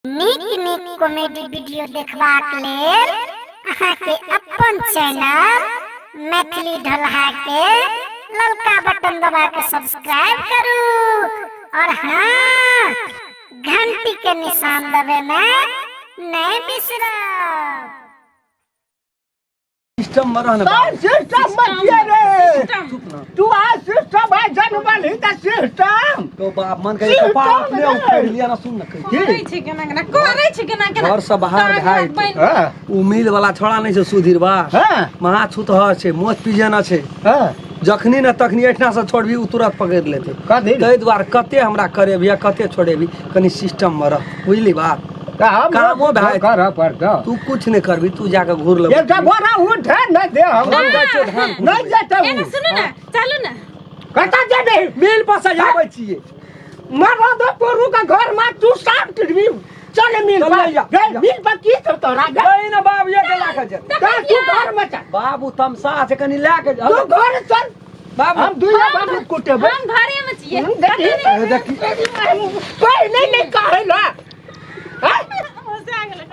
नीक नीक comedy video देखबाक लेल अहाँके अपन चैनल मैथिली ढोलहा के ललका बटन दबा के सब्सक्राइब करू और हाँ, घंटी के निशान दबे में नहीं बिसरब। सिस्टम में रहना। कौन सिस्टम में छियै रे? चुप ना। तू आ सिस्टम है जनमल ही त सिस्टम। तो बाप मन करे कपार अपने सिस्टम उखाड़ रे। लिया ना, सुन ना कही। करै छै केना केना, करै छै केना केना। घर से बाहर टांग भाई। हाथ बान्हि- हां। उ मिल वाला छोड़ा नहीं छै सुधीर बा। हां। महा छूतहर छै, मोच पीजे ना छै। हां। जखनी ने तखनी एहिठिना से छोड़बी उ तुरंत पकड़ लेतै। कथी? ताहि दुआरे कते हमरा करेबी आ कते छोड़ेबी, कनी सिस्टम में रह, बुझली बात? तऽ हम कामो भए जेतै। करऽ पड़तौ। तू कुछ नहीं करबी, तू जाके घूर लेबी। एकटा बोरा उठे नहि दे हम। हम जाइ छियौ धान कुटबै। नहि जेतै। एने सुनू ने, चलू ने। कतऽ जेबै? मिल पर से आबै छियै। मरऽ दो पोरू के घर में तू साफ करबी। चल मिल चल पर। जा, गे, जा। मिल पर की सब तोरा गे? नहीं ना बाबू, ये के लाके जेतै। चल तू घर में चल। बाबू तमसा छै, कनी लए के जा। तू घर चल। बाबू हम दुइये बाबू कुटेबै। हम घरे में छियै। देखी। देखी। कोई नहीं नहीं कहे ला। हैं? हँसा गेलै।